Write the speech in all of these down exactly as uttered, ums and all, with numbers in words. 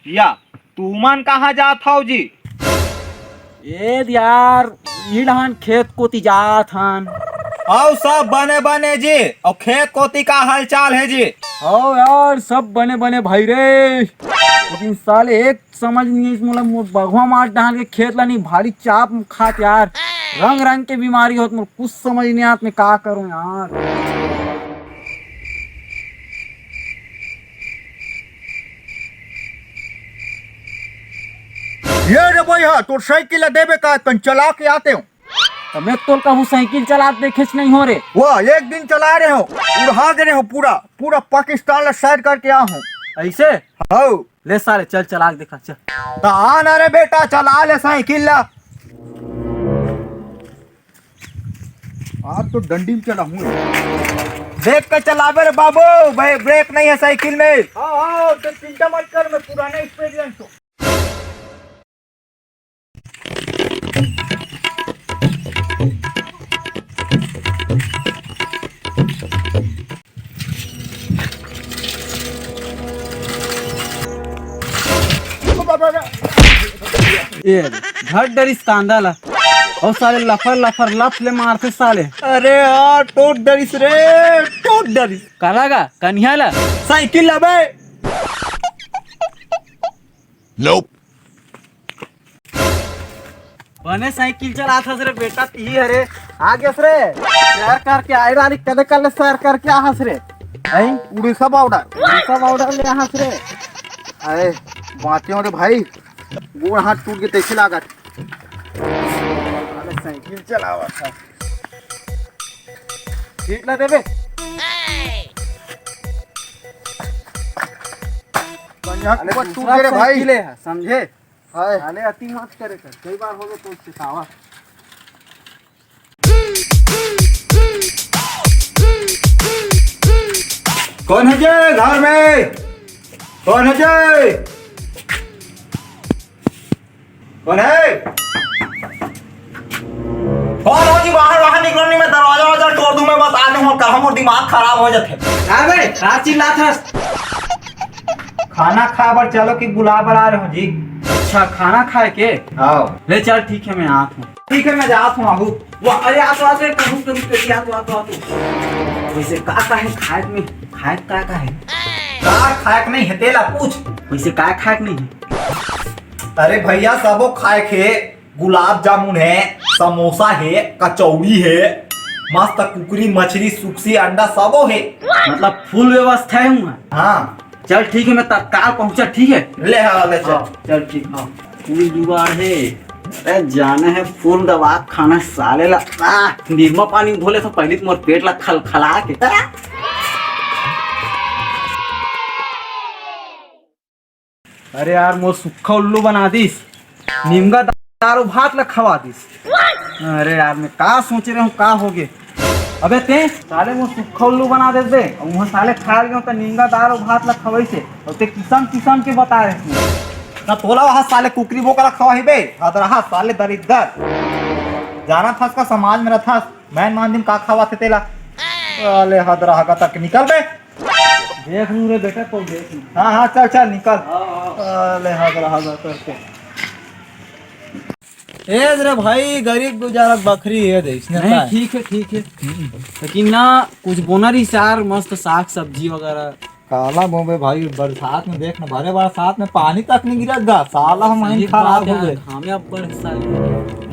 या, तुमन कहाँ जात हव जी? ए यार, ई डहन खेत कोती जात हन। अउ सब बने बने जी, अउ खेत कोती का हालचाल हे जी? हव यार, सब बने बने भाई रे, लेकिन साले एक समझ नहीं है, मोला मोर बघवा मार डाल के खेत ला नहीं भारी चाप खात यार। रंग रंग के बीमारी होत, मोर कुछ समझ नहीं आत, मैं का करूं यार। ये रे भैया, तोर साइकिल ला देबे का, कन चला के आते हो। तबे तोल कहूँ साइकिल चलात देखेच नहीं हो रे। वो एक दिन चला रहे हो, उड़ा दे रहे हो पूरा, पूरा पाकिस्तान ला सैर करके आ हूँ। ऐसे? हौ। ले साले, चल चला के देखा, चल। तो आ ना रे बेटा, चला ले साइकिल ला। आज तो डंडी में चलाऊं। देख के चलावे रे बाबू, भाई ब्रेक नहीं है साइकिल में। हाँ, हाँ, तो चिंता मत कर, मैं पुराना एक्सपीरियंस हूँ। ए, धर डरिस कांदा ला। अउ साले लफर लफर लफ ले मारथे साले। अरे यार, टोट डरिस रे, टोट डरिस। काला गा, कन्हिया ला। साइकिल ला बे। Nope। बने साइकिल चलात हस रे बेटा, तिही हरे। आ गेस रे। सैर करके आए वाली, कदे कल सैर करके आ हस रे। हैं? उड़ीसा बॉर्डर। उड़ीसा बॉर्डर ले आ हस रे। अरे, बाँचे हो रे भाई। गोड़ हाथ टूट के तैसे लागत। अरे, साइकिल चलावा था। सीट ला देबे। बढ़िया अरे, कुआ टूट दूसरा गे रे भाई। साइकिल है, समझे? हाय। साले अति मत करे कर, कई बार हो गए तो सिखावा। कौन है जे घर में? कौन है जे? कौन है? कौन हो जी? बाहर, बाहर निकलो, नहीं मैं दरवाजा वरवाजा तोड़ दूं, मैं बता दूं, कहा मोर दिमाग खराब हो जाते। का बे? का चिल्लात हस? खाना खाए बर चलो कि बुलाए बर आ रहे हो जी? अच्छा, खाना खाए के? हाँ। ले चल, ठीक है, मैं आत हूँ। ठीक है, मैं जात हूँ, आहू। वाह, अरे, आ तो, आ तो, कहूँ, कहूँ, कहूँ, आ तो, आ तो, आ तो। वैसे का, का है खाए में? खाए का, का है? का खाए के नहीं है, तेला पूछ। वैसे का खाए के नहीं है? अरे भैया, सबो खाए के, गुलाब जामुन है, समोसा है, कचौड़ी है, मस्त कुकरी, मछली, सुकसी, अंडा सबो है। मतलब फुल व्यवस्था है हुआ? हाँ। चल ठीक है, मैं तत्काल पहुंचा, ठीक है? ले, हाँ, ले चल। हाँ, चल ठीक, हाँ। फुल जुगाड़ है। अरे जाना है फुल दबा खाना साले ला। आ, निरमा पानी धो ले तो पहले तो मोर पेट ला खलखला के। अरे यार, मोर सुक्खा उल्लू बना दिस, निमगा दार अउ भात ला खवा दिस। अरे यार, मैं का सोचे रहूं, का हो गे? अबे ते साले मोर सुक्खा उल्लू बना दे दे, अउ वहाँ साले खा गए त निमगा दार अउ भात ला खवाई से, अउ ते किसम किसम के बता रहे थे। ना तोला वहाँ साले कुकरी बोकरा खवाही बे, हदरहा साले दरिद्दर। जाना थस का समाज में रथस, मैं मान दिन का खवा थे तेला। साले हदरहा का तक निकल बे। देख लूं रे बेटा, तो देख लूं। हाँ, हाँ, चल, चल, निकल। हाँ, हाँ। अरे, हगरा, हगरा करके। ए रे भाई, गरीब गुजारा बखरी है दे, इसने नहीं, का है? ठीक है, ठीक है। हम्म। लेकिन ना, कुछ बोना रही यार, मस्त साग सब्जी वगैरह। काला बोबे भाई, बरसात में देख ना, भरे बरसात में पानी तक नहीं गिरत गा, साला हम सही खराब बात हो है, गए। घामे अब्बड़ है साले।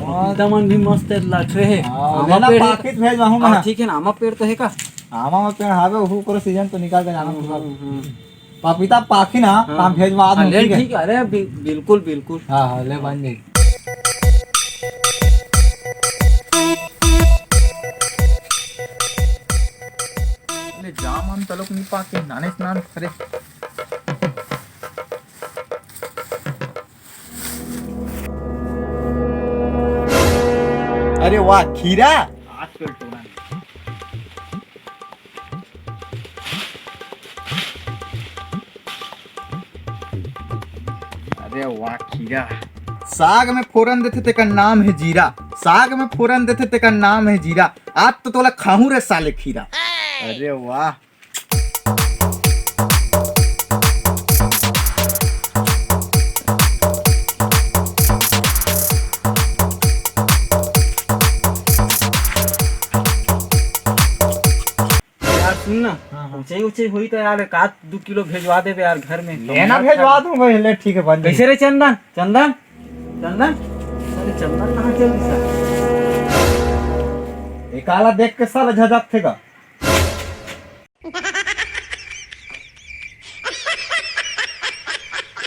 हाँ। पपीता मन भी मस्त लटरे है। हाँ, आमा लेना पेड़ है। पाकिट भेजवाहूँ हाँ, मैं। ठीक है ना, आमा पेड़ तो है का? आमा में पेड़ हावे, ओहू करो सीजन तो निकाल के जाना हम्म, पड़ेगा। हम्म, हम्म। पपीता पाखी ना, हाँ। हम भेजवा हाँ, दूँ, ले, ठीक है? ठीक है, अरे, बि-, बिल्कुल, बिल्कुल। हाँ, हाँ, ले बन जाई। ले, जाम आम तलोक नहीं पाके, नाने से नान, अरे। अरे वाह, खीरा। आजकल टोना नहीं। अरे वाह, खीरा। साग में फोरन देथे, तेकर नाम है जीरा। साग में फोरन देथे, तेकर नाम है जीरा। आज तो तोला खाहूं रे साले खीरा। अरे वाह। सुन ना, हाँ, हाँ। ऊंचाई ऊंचाई होई तो यार, एक आध दू किलो भेजवा देबे यार घर में। लेना भेजवा दूंगा, ले ठीक है, बन जाई। कैसे रे चंदन? चंदन? चंदन? अरे चंदन कहाँ चल दिस? ए काला देख के साला झझक थे का?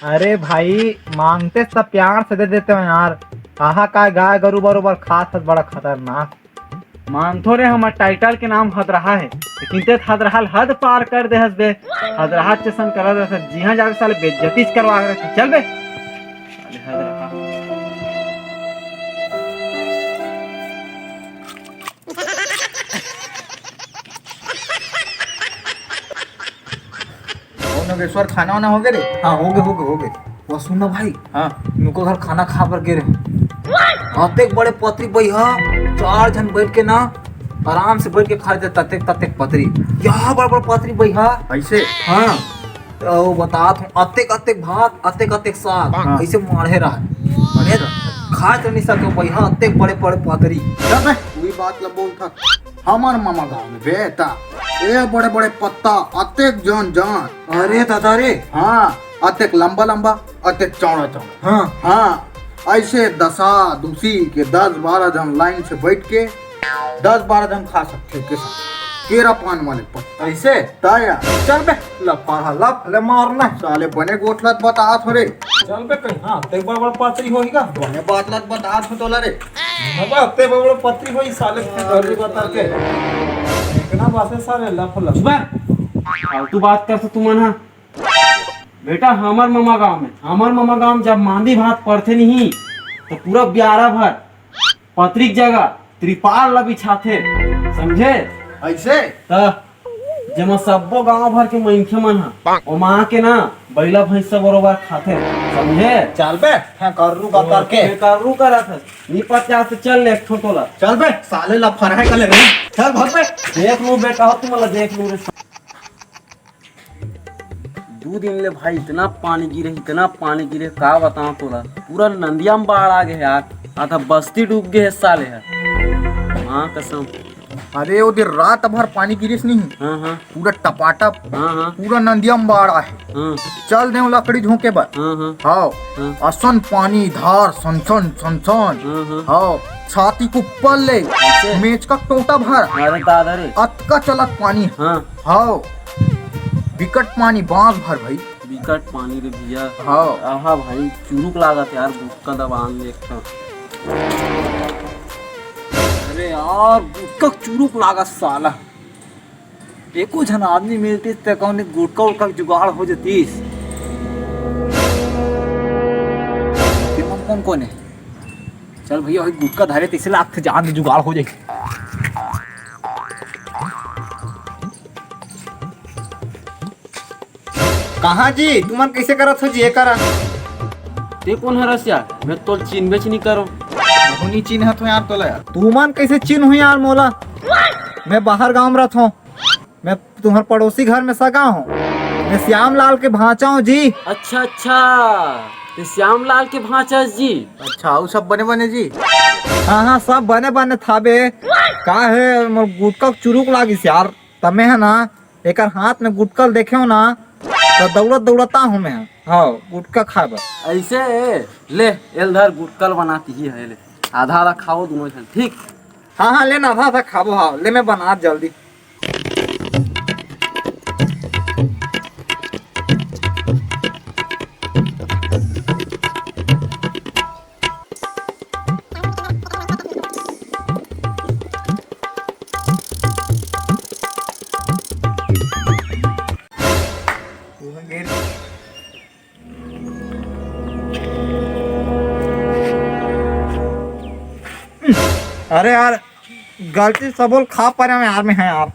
अरे भाई, मांगते सब प्यार से दे देते हो यार। कहा का गाय गरु बरोबर खात हस, बड़ा खतरनाक। मानथो रे, हमर टाइटल के नाम हदरहा हे, लेकिन ते हदरहा ल हद पार कर दे हस बे। हदरहा जैसन करत रहत, जिहां जाके साले बेइज्जती करवा के रखे। चल बे। साले हदरहा। ओ नगेश्वर, खाना वाना हो गए रे? हाँ, हो गए, हो गए, हो गए। वो सुन ना भाई, हाँ। नुको घर खाना खा बर गे रहे। अतेक बड़े पतरी बइहा, चार झन बैठ के ना, आराम से बैठ के खा लेते, ततेक, ततेक पतरी। यहाँ बड़ बड़ पतरी बइहा। ऐसे? हाँ। तो वो बतात हूँ, अतेक, अतेक भात, अतेक, अतेक साग, हाँ। ऐसे माढ़े रहा। अरे, खा तो नहीं सके बइहा, अतेक बड़े बड़े पतरी। चल बे, वही बात ला बोल था। हमर मामा गांव में बेटा, ए बड़े बड़े पत्ता, अतेक जन जन। अरे दादा रे। हाँ, अतेक लंबा लंबा, अतेक चौड़ा चौड़ा। हाँ। हाँ, ऐसे दसा दुसी के दस बारह जन लाइन से बैठ के दस बारह जन खा सकथे के साथ। केरा पान वाले पत्ता। ऐसे? ताया। चल बे, लफाहा लफ ले मारना। साले बने गोठलत बतात हो रे। चल बे कहीं, हाँ, ते बड़ बड़ पातरी होही का? बने बात लत बतात हो तोला रे। बाबा, ते बड़ बड़ पतरी होही साले, ते गर्री बता के। इतना बासे साले लफ लफ। चुप बे। फालतू बात कर से तुमन हा। बेटा, हमर ममा गांव में, हमर ममा गांव में जब मांदी भात पड़थे नहीं, तो पूरा ब्यारा भर पतरी के जगह त्रिपाल ला बिछाथे, समझे? ऐसे? त जेमा सब्बो गांव भर के मनखे मन ह ओमा आके ना बइला भैंसा बरोबर खाथे, समझे? चल बे, फेंकर्रू बतर के। फेंकर्रू करत हस, नी पचा से चल ले एक ठो तोला। चल बे, साले ला फरहे का ले रे। चल भाग बे। देख लू बेटा, हो तुमला देख लू रे। दू दिन ले भाई इतना पानी गिरे, इतना पानी गिरे, का बताओ तोला, पूरा नंदिया में बाढ़ आ गए यार, आधा बस्ती डूब गए है साले यार। माँ कसम। अरे वो दिन रात भर पानी गिरिस नहीं, हाँ, हाँ। पूरा टपाटप, हाँ, हाँ। पूरा नंदिया में बाढ़ आहे। हाँ। चल देव लकड़ी झोंके बर। हाँ, हाँ। हाँ। हाँ। असन पानी धार सन सन सन सन। हाँ, हाँ। हाँ। छाती के ऊपर ले, अच्छा। मेचका टोटा भर। अरे दादा रे। अतका चलत पानी। हाँ। हाँ। बिकट पानी, बांस भर भाई। बिकट पानी रे भैया। हाँ। आहा भाई, चुरुक लागत यार, गुटका दबान ले एक ठो। अरे यार, गुटका चुरुक लागत साला। एको झन आदमी मिलतिस त कौन गुटका उटका के जुगाड़ हो जतिस। तेमन कौन कौन है? चल भैया, वही गुटका धारे तैसे लागथे जान जुगाड़ हो जाई। कहाँ जी, तुमन कैसे करत हो जी, ये करा? ते कौन हरस यार? मैं तोल चिन्हबेच नहीं करो। नहीं चिन्हत हो यार तोला यार। तुमन कैसे चिन्हू यार मोला? मैं बाहर गांव में रहत हूँ। मैं तुम्हर पड़ोसी घर में सगा हूँ। मैं श्याम लाल के भांचा हूँ जी। अच्छा, अच्छा, ते श्याम लाल के भांचा जी। अच्छा, अउ सब बने बने जी? हाँ, हाँ, सब बने बने थाबे। का है, मोर गुटका चुरुक लागिस यार। तमे है ना, एकर हाथ में गुटका देखे हो ना, तो दौड़त दौड़त आ हूँ मैं। हाँ, गुटका खाए बर। ऐसे ले, एल धर गुटका ल बनाती ही है, ले। आधा आधा खाओ दोनों जन, ठीक? हाँ, हाँ, ले ना, आधा आधा खाबो, हाँ, ले मैं बना जल्दी। अरे यार, गलती सबो ल खा परे हंव यार, मैं, हाँ यार।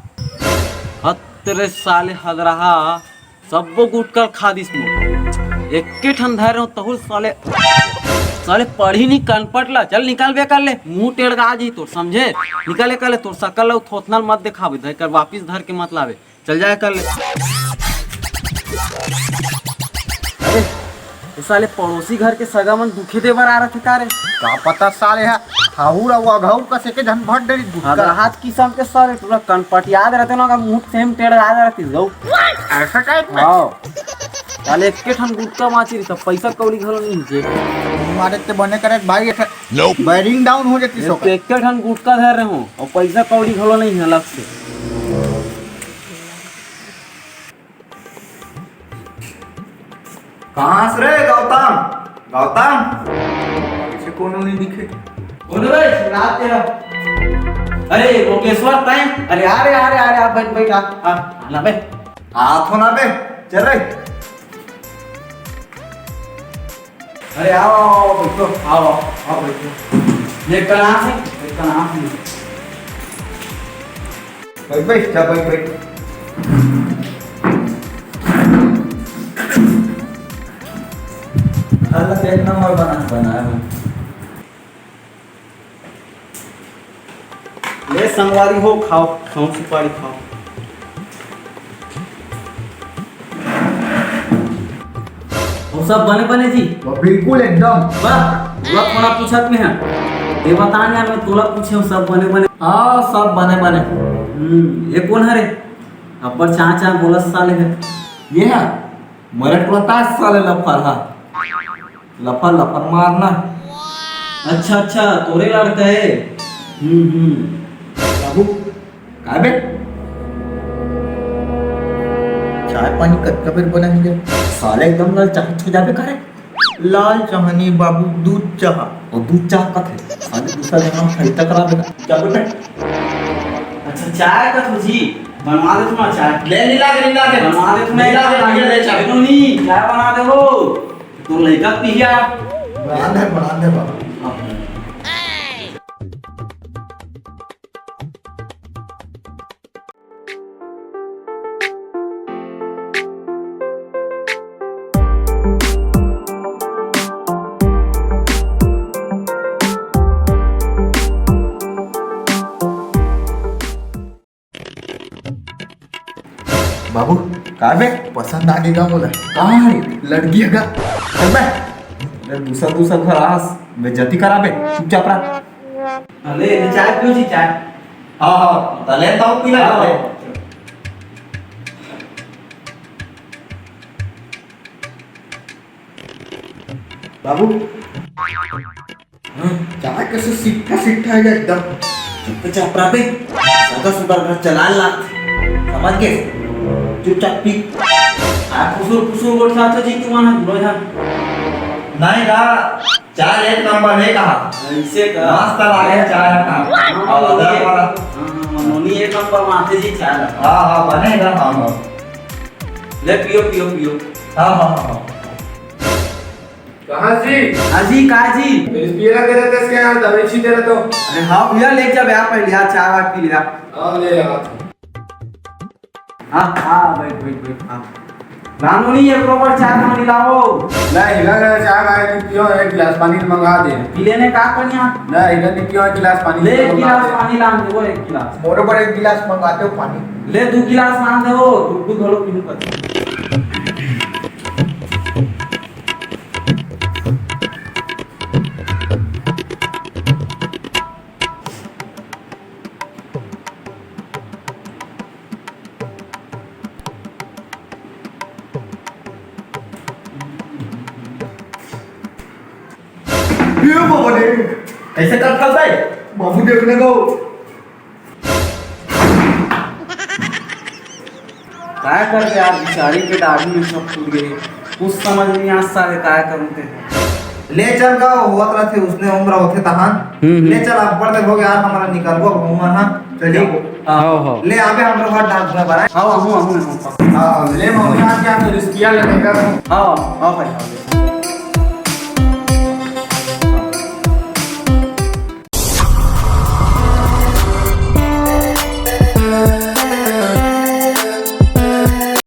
हत रे साले हदरहा, सब्बो गुटका ल खा दिस मोर। एके ठन धरे रहूं तहू ल साले, साले पढ़ी नहीं कनपट ला। चल निकाल बे कर ले, मुंह टेढ़ा जी तोर, समझे? निकाले कर ले, तोर सकल ला थोथना ल मत देखावे, धर कर वापिस धर के मत लावे। चल जाए कर ले। अरे, ये साले पड़ोसी घर के सगा मन दुखे दे बर आ रथे का रे? का पता साले हा हाउर अउ अघाउर कस एके झन भर डरिस गुटका। अगर हाथ किसम के साले टूरा कनपटियात रहते ना, का मुंह सेम टेढ़ आ रहती गऊ। ऐसा टाइप में? हाँ। साले एके ठन गुटका माची रही, सब पैसा कौड़ी घलो नहीं जे। मारे ते बने करे भाई, एठा Nope. Bearing down हो जाती एक सोकर। तो एके ठन गुटका धर रहे हो अउ पैसा कौड़ी घलो नहीं है अलग से। कहाँ से रे गौतम? गौतम? पीछे कोनो नहीं दिखे। बोलो रे, रात तेरा। अरे, योगेश्वर टाइम। अरे, आ रे, आ रे, आ रे, आ, बैठ, बैठ, आ, आ, आ ना बे। आ तो ना बे, चल रे। अरे, आओ, आओ, आओ, बैठो, आओ, आओ, आओ, बैठो। ये कहाँ से? ये कहाँ से? बैठ, बैठ, जा, बैठ, बैठ। हालत एक नंबर बना, बनाया है। ले संगवारी हो, खाओ, खाओ सुपारी खाओ। अउ सब बने बने जी? वो बिल्कुल एकदम। वाह, तोला थोड़ा पूछत में है। ये बता ना, मैं तोला पूछे हूँ, सब बने बने? हाँ, सब बने बने। हम्म, ये कौन है रे? अब्बड़ चाँ चाँ बोलत साले है। ये है? मरट बतास साले लफर हा। लफर लफर मारना। अच्छा, अच्छा, तोरे लड़का है। हम्म, हम्म। बाबू, का बे? चाय पानी कतका बेर बना है? साले एकदम लाल चाह हो जाबे करे। लाल चाह नहीं बाबू, दूध चाह। अउ दूध चाह कथे? साले दूसरा जगह हम खरीदा करा देना। क्या बोल रहे? अच्छा, चाय कथो जी, बनवा देथों ना चाय। ले, नी लागे, नी लागे। बनवा देथों ना नी लागे, चाय। नी लागे, ले चाय। ले नी, चाय बना देबो। तो लइका पिया। बना दे, बना दे बाबू। बाबू, का बे? पसंद आ गे गा मोला। का है? लड़की है गा। चल बे। अरे दूसरा, दूसरा घर आस, बेइज्जती कराबे, चुपचाप रह। अरे, ले चाय पियो जी, चाय। हाँ, हाँ, तले ताऊ पीला हाँ, है। हाँ। बाबू, हाँ, चाय कैसे सिट्ठा सिट्ठा है एकदम। चुपचाप रह बे, सगा सुधार घर चला ला, समझ गे? चुपचाप पी। आ फुसुर फुसुर बोल रहा था जी, तू वहाँ बोल रहा। नहीं ना, चाय एक नंबर है कहा। ऐसे का? मस्त लागे चाय का। हाँ, और हाँ, अदरक हाँ, वाला। हाँ, हाँ, नोनी एक नंबर मारथे जी चाय ला। हाँ, हाँ, बने ना, हाँ, हाँ। ले पियो, पियो, पियो। हाँ, हाँ, हाँ, हाँ। कहाँ जी? हाँ जी, का जी? तो इस पियला के रहते इसके यहाँ दवाई छीटे रहते हो। अरे हाँ भैया, ले जा भैया, पहले यार चाय वाय पी लिया। हाँ, ले आ। हाँ, हाँ, बैठ, बैठ, बैठ, हाँ। रानू नहीं, एक बरोबर चाय पानी लाओ। नहीं, इधर चाय वाय नहीं पियो, एक गिलास पानी मंगा दे। पी लेने का कनिया? नहीं, इधर नहीं पियो, एक गिलास पानी ले, एक मंगा गिलास दे। पानी लान दे, वो एक गिलास। मोरे पर एक गिलास मंगाते हो पानी। ले, दो गिलास लान दे, वो गुड्डू घलो पीनू कर। ये बाबा रे, कैसे कर फंसा है? बाबू देखने को। काय करबे यार, बिचारी के दाढ़ी में सब फूट गे हे। कुछ समझ नहीं आता है काय करूँ ते। ले चल गा, होत रथे, उसने उम्र होथे तहान। हम्म, हम्म। ले चल, अब्बड़ देर हो गया यार, हमारा निकलबो अब हमन हा। चल ठीक। जाबो। हाँ। हाँ, हाँ। ले आबे हमरो घर डाक घर बराए। हाँ, हमू, हमू, हमू। हाँ, ले मम्मी हाथ क्या तो रिस्किया लगेगा। हाँ, हाँ भाई, हाँ।